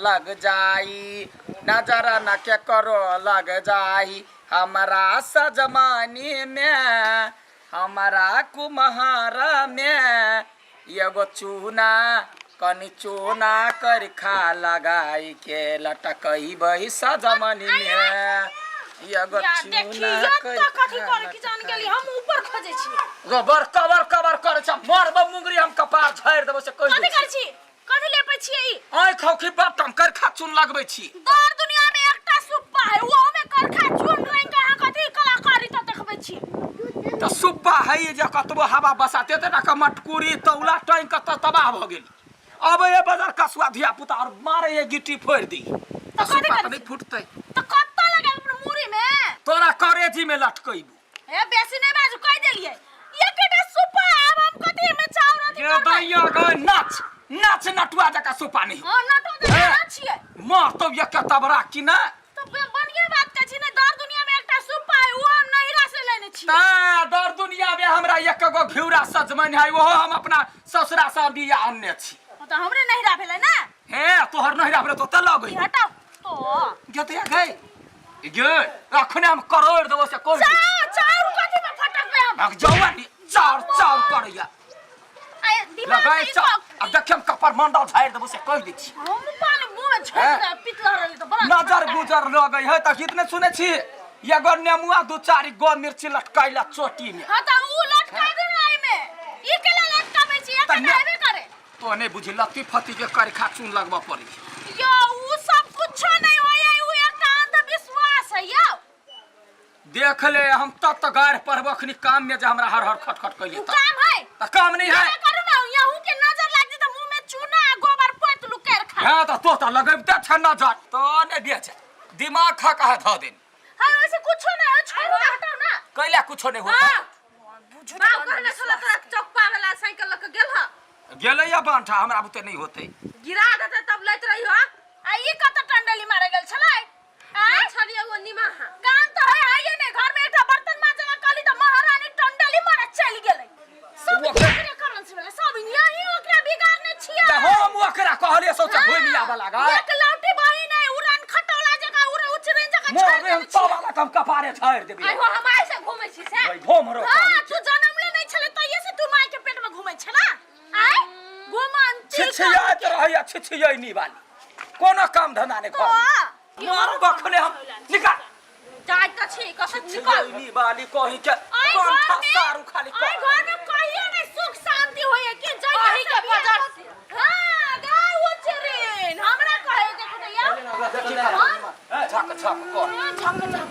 लग जाई, नजर न केकरो लग जाई। हमरा सजमनी में, हमरा कुम्हार में एगो चूना, कनि चूना करखा लगाई के लटकैबै सजमनी में एगो या चूना देखियो तो कथी करखा करे की जान गेली, हम ऊपर खोजे छी। गोबर कबर कबर करे छ, मरब मुंगरी हम कपार झाड़ि देबो से कहि कथी दै करै छी। छी? कथी लेपै छियै ई? आँखि खौखी बाप हम करखा चून लगबै छी। दर दुनिया में एकटा सुप्पा है, ओहो में करखा चून रंग के अहाँ कथी कलाकारी तो देखबै छी? तऽ सुब्बा है जे कतबो हवा बसाते तऽ ना मटकुरी तौला टांगि कऽ तऽ तबाह भऽ गेल। अबै ये बाजार कसुआ धिया पुता और मारे ये गिट्टी फोड़ि दी तऽ कथी सुब्बा तऽ करै नहि छी? फुटतै। तऽ कतऽ लगाएब अपना मूड़ी में? तोरा करेजी में लटकैबू। ए, बेसी नहि बाजू, कहि देलियै एकेटा सुप्पा। आब हम कथी में चाउर अथी गे करबै? दैया गे, नाच नाच नटुआ जकाँ सुपा नहीं। हां, नटो ए। तऽ ना छियै। मारतौ एक तबरा कि ना। तऽ बढ़िया बात कहै छी ने, दर दुनिया में एकटा सुप्पा है, ओ हम नैहरा से लेने छी। ता दर दुनिया में हमरा एक गो घिउरा सजमनि है, ओहो हम अपना ससुरा से बिया अनने छी। ओ तऽ हमरे नैहरा भेलै ने। हे, तोहर नैहरा भेलै तो तऽ लगै ई हटाउ तो। गेतैया गै गे, अखने हम करोड़ देबो से कोई चाउर चाउर कथी में फटकबै हम? भाग जाऊ नी, चार चार करैया। आय दिमाग लगै में ई चा सब अब देखियम हम कपर मंडल झाड़ि देबो से कहि दै छी। हम पानी मुंह में छोड़ हैं? दे पितला रहली तऽ बड़ा नजर छोटका है। गुजर लगै है तऽ कितने सुनै छी एगो नेमुआ दू चारि गो मिर्ची लटकैला चोटी में। हां, तऽ ऊ लटका दे ना एमे, ई केला लटकाबै छी? तऽ एखन ने- हेबे करे। तो नहीं बुझी, लत्ती फत्ती के करखा चून लगबऽ पड़ी। यो, ऊ सब कुछो नहीं होय, ऊ एकटा अंधविश्वास है यौ। देख ले, हम तब तक गाड़ पढ़ब अखनी काम में जे हमरा हर हर खट खट कैले ऊ त काम है त काम नहीं है। ये करू ना, यहू के नजर लाग जे त मुंह में चूना आ गोबर पोत लू कर खा। हाँ, तो तो लगबते छ नजर तो नहीं बेच दिमाग खा कहा धऽ देन। हाय, वैसे कुछो नहीं है, छोड़ू ना, हटाओ ना। कैला कुछो नहीं होता। हां। बाप कहने छल तोरा चौकपा वाला साइकिल लऽ के गेल ह। गेलै या बांठा, हमरा बुते नहीं होते। गिरा देते तब लैत रही हो। आ ई कत टंडली मारे गेल छलै? गेल छलियै ओ निमाहा। काम तो है आइए ने, घर में एकटा बर्तन मांजे ला कहली त महारानी टंडली मारे चलि गेलै। सब ओकरे कारण से भेलै, सब यही ओकरा बिगाड़ने छियै। तऽ हम ओकरा कहलियै सोचा घुमि आबऽ लागा। एक लौटी बहिन है, उड़न खटोला जकाँ उड़े उचरैन जकाँ मोर छोड़ि रे, हम देने छियै। तब वाला हम कपारे झाड़ि देबै। आइ हो, हम आइ से घुमै छी से। भाई भोमरो। हाँ, तू जन्मले नहीं छले तहिए से तू माय के पेट में घूमै छला। आय घुमंती। छिछियाइत रहैया छिछियैनी वाली, कोनो काम धंधा नहि घर में। मारब अखने हम, निकाल। जाइ तऽ छी कसम निकल। छिछियैनी वाली कहीं के आइ घर कंठा में सारू खाली आइ कर। घर में कहियो नहीं सुख शांति होइए कि जहिया अही से के बियाह वजह होत- हाँ, गाय उचरिन हमरा कहे देखो तो यार। झक झक कर। झक झक।